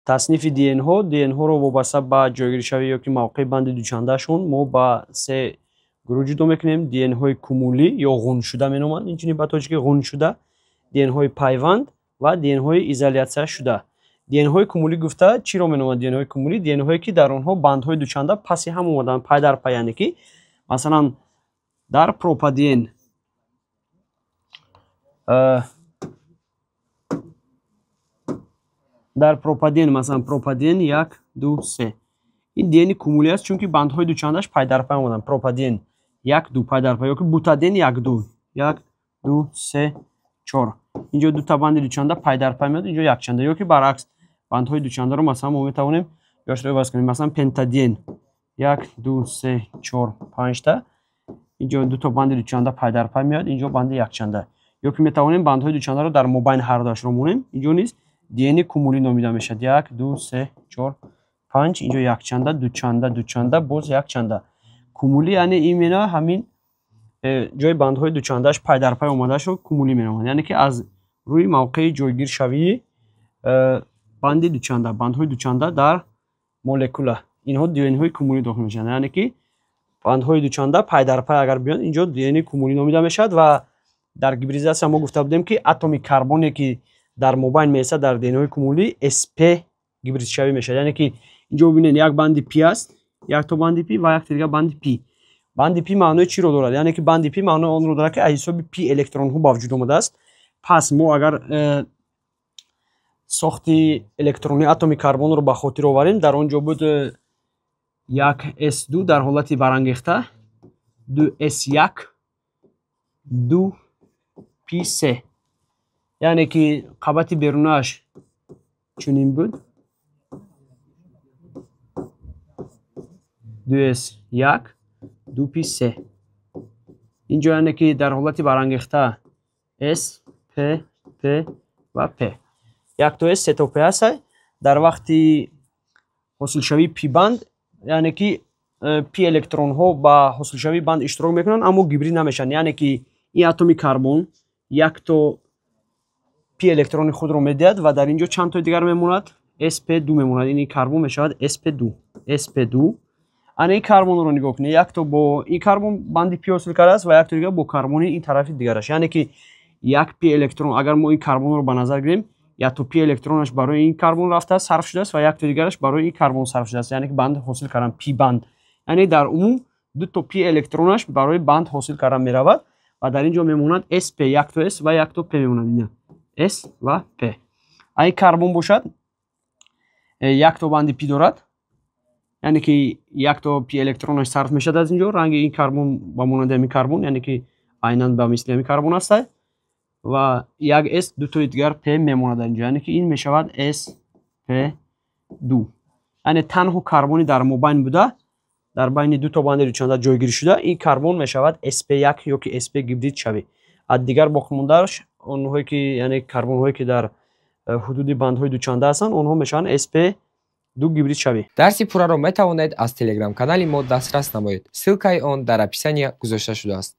Таснифи диенҳо. Диенҳоро вобаста ба ҷойгиршавӣ ёки мавқеи банди дучандаашон мо ба се гурӯҳ ҷудо мекунем. Диенҳои кумулӣ ё ғуншуда меноманд, инчунин ба тоҷикӣ ғуншуда, диенҳои пайванд ва диенҳои изолятсияшуда. Диенҳои кумулӣ гуфта чиро меноманд? Диенҳои кумулӣ диенҳое ки дар онҳо бандҳои дучанда паси ҳам омаданд, пай дар пай, яъне ки масалан дар пропадиен масалан пропадиен 1 2 3. Ин диени кумулӣ аст, чунки бандҳои дучандааш пай дар пай омаданд. Пропадиен 1 2 пай дар пай ёки бутадиен 1 2 1 2 3 4. Инҷо дута банди дучанда пай дар пай меояд, инҷо якчанда, ёки баръакс бандҳои дучандаро масалан мо метавонем ҷояшро иваз кунем. Масалан пентадиен 1 2 3 4 5 та. Инҷо дута банди дучанда пай дар пай меояд, инҷо банди якчанда. Ёки метавонем бандҳои дучандаро дар мобайн ҳардуашро монем. Инҷо низ диени кумулӣ номида мешавад. 1 2 3 4 5. Инҷо якчанда, дучанда, дучанда, боз якчанда. Кумулӣ яъне именно ҳамин ҷои бандҳои дучандааш пай дар пай омадаашро кумулӣ меноманд. Яъне ки аз рӯи мавқеи ҷойгиршавии банди дучанда, бандҳои дучанда дар молекула, инҳо диенҳои кумулӣ дохил мешаванд. Яъне ки бандҳои дучанда пай дар пай агар биёнд, инҷо диени кумулӣ номида мешавад. Ва дар гибридизатсия мо гуфта будем, ки атоми карбоне ки дар мобайн меистад дар диенҳои кумулӣ sp гибридшавӣ мешавад. Яъне ки инҷо бибинед, як банди p аст, якто банди p ва якто дигар банди p. Банди p маънои чиро дорад? Яъне ки банди p маънои онро дорад, ки аз ҳисоби p электронҳо ба вуҷуд омадааст. Пас мо агар сохти электронии атоми карбонро ба хотир оварем, дар он ҷо буд 1s2 дар ҳолати барангехта, 2s1, 2p3. Яъне ки қабати берунааш чунин буд: 2s1, 2p3. Инҷо яъне ки дар ҳолати барангехта s, p, p ва p. Якто s, сето p аст. Дар вақти ҳосилшавии p банд, яъне ки p электронҳо ба ҳосилшавии банд иштирок мекунанд, аммо гибрид намешаванд. Яъне ки ин атоми карбон якто p электрони худро медиҳад ва дар инҷо чанд тои дигар мемонад? sp2 мемонад. Ин карбон мешавад sp2. sp2. Ана ин карбонро нигоҳ кунед, якто бо ин карбон банди p ҳосил кардааст ва якто дигар бо карбони ин тарафи дигараш. Яъне ки як p электрон, агар мо ин карбонро ба назар гирем, якто p электронаш барои ин карбон рафтааст, сарф шудааст ва якто дигараш барои ин карбон сарф шудааст. Яъне ки банд ҳосил кардан, p банд. Яъне дар умум дуто p электронаш барои банд ҳосил кардан меравад ва дар ин ҷо мемонад sp, якто s ва якто p мемонад. Ина s ва p. Ин карбон бошад, якто банди p дорад, яъне ки якто p электронаш сарф мешавад аз ин ҷо. Ранги ин карбон ба монанди ҳамин карбон, яъне ки айнан ба мисли ҳамин карбон аст ва як s, дутои дигар p мемонад дар инҷо. Яъне ки ин мешавад sp2. Яъне танҳо карбони дар мобайн буда, дар байни дуто банди дучанда ҷойгир шуда, ин карбон мешавад sp1 ёки sp гибридшавӣ. Аз дигар боқимондааш онҳое ки, яъне карбонҳое ки дар ҳудуди бандҳои дучанда ҳастанд, онҳо мешаванд sp2 гибридшавӣ. Дарси пурраро метавонед аз телеграм-канали мо дастрас намоед. Ссылкаи он дар описания гузошта шудааст.